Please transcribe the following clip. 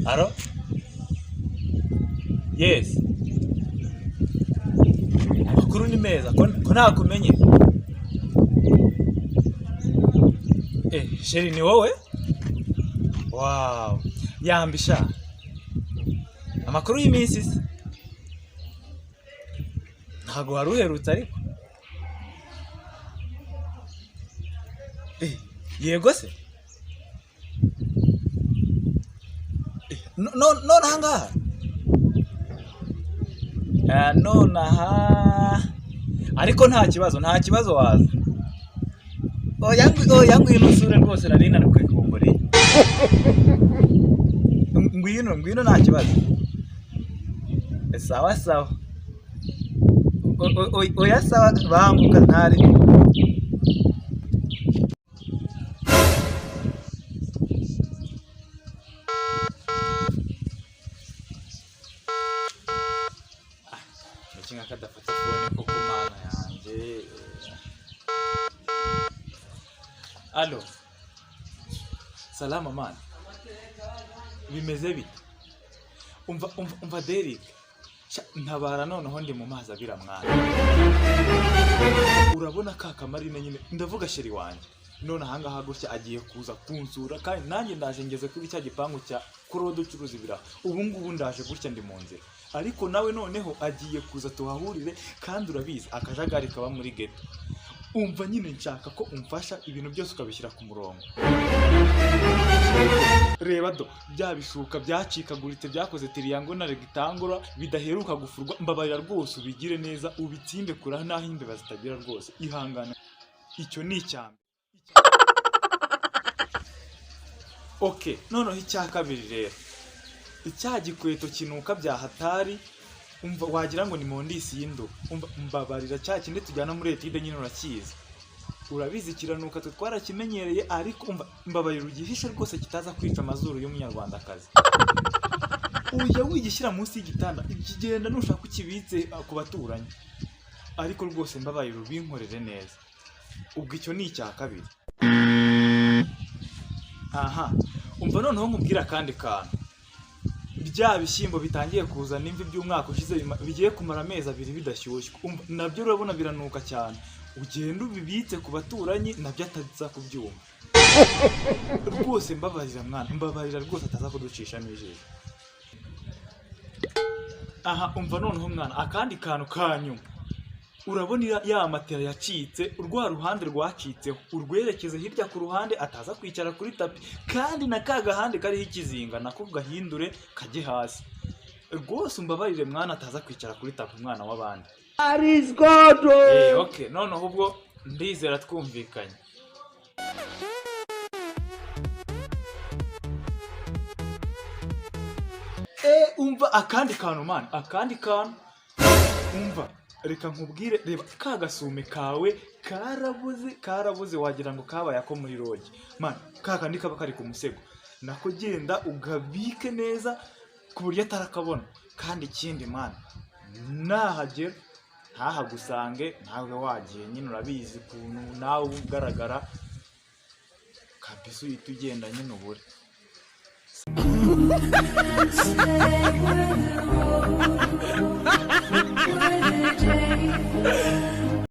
Alo? Yes. Amakuru ni meza ko ntakumenye. Eh, chérie, ni wowe? Wow. Yambisha. Amakuru y'iminsi se? Ntago wari uherutse ariko. Eh, yego se? Eh, no none aha ngaha? Eh, nonaha ariko nta kibazo, nta kibazo, waza. Oya, oya, ngwino usure rwose, nari narikukumburiye. Ngwino, ngwino, nta kibazo. Eh, sawa sawa. Oya, sawa, banguka ntari. Niki nka kadafata phone koko, Mana yanjye? Alo, salama mana, bimeze bite? Umva, umva, umva Derek. Sha, ntabara noneho, ndi mu mazi abira mwana. Urabona ka kamarine nyine, ndavuga chérie wanjye, none ahangaha gutya agiye kuza kunsura, kandi nanjye ndaje, ngeze kuri cya gipangu cya Claude ucuruza ibiraha. Ubu ngubu ndaje gutya, ndi mu nzira, ariko nawe noneho agiye kuza tuhahurire, kandi urabizi akajagari kaba muri ghetto. Umva nyine, nshaka ko umfasha ibintu byose ukabishyira ku murongo. Reba do, bya bishuka byacikaguritse, byakoze triangle na rectangle, bidaheruka gufurwa, mbabarira rwose ubigire neza, ubitsinde kure n'aho imbeba zitagira rwose. Ihangane, icyo ni icya mbere. Okay, noneho icya kabiri rero, icya gikweto kinuka bya hatari, umva wagira ngo ni mondisi y'indobo. Umva, mbabarira, cya kindi tujyana muri étude nyine, urakizi, urabizi, kiranuka, twe twarakimenyereye, ariko umva, mbabarira ugihishe rwose kitaza kwica amazuru y'Umunyarwandakazi. Ujya wigishyira munsi y'igitanda, kigenda nushaka ukibitse ku baturanyi, ariko rwose mbabarira ubinkorere neza. Ubwo icyo ni icya kabiri. Aha, umva noneho nkubwire akandi kantu. Bya bishyimbo bitangiye kuzana imvi by'umwaka ushize, bigiye kumara amezi 2 bidashyushywe, umva nabyo urabona biranuka cyane, ugenda ubibitse ku baturanyi, nabyo ataza kubyumva rwose. Mbabarira mwana, mbabarira rwose ataza kuducishamo ijisho. Aha, umva noneho mwana, akandi kantu ka nyuma. Urabona ya matera yacitse, rwa ruhande rwacitseho urwerekeze hirya ku ruhande, ataza kwicara kuri tapi, kandi na ka gahande kariho ikizinga nako gahindure kajye hasi rwose. Umbabarire mwana, ataza kwicara kuri tapi umwana w'abandi. Eh, okay, noneho ubwo ndizera twumvikanye. Eh, umva akandi kantu man, akandi kantu. Umva, reka nkubwire, reba ka gasume kawe karabuze, karabuze, wagira ngo kabaye ako muri lodge man. Ka kandi kaba kari ku musego, nako genda ugabike neza ku buryo atarakabona. Kandi ikindi man, nahagera ntahagusange nawe wagiye nyine, urabizi ukuntu nawe uba ugaragara kabisa, uhita ugenda nyine ubure.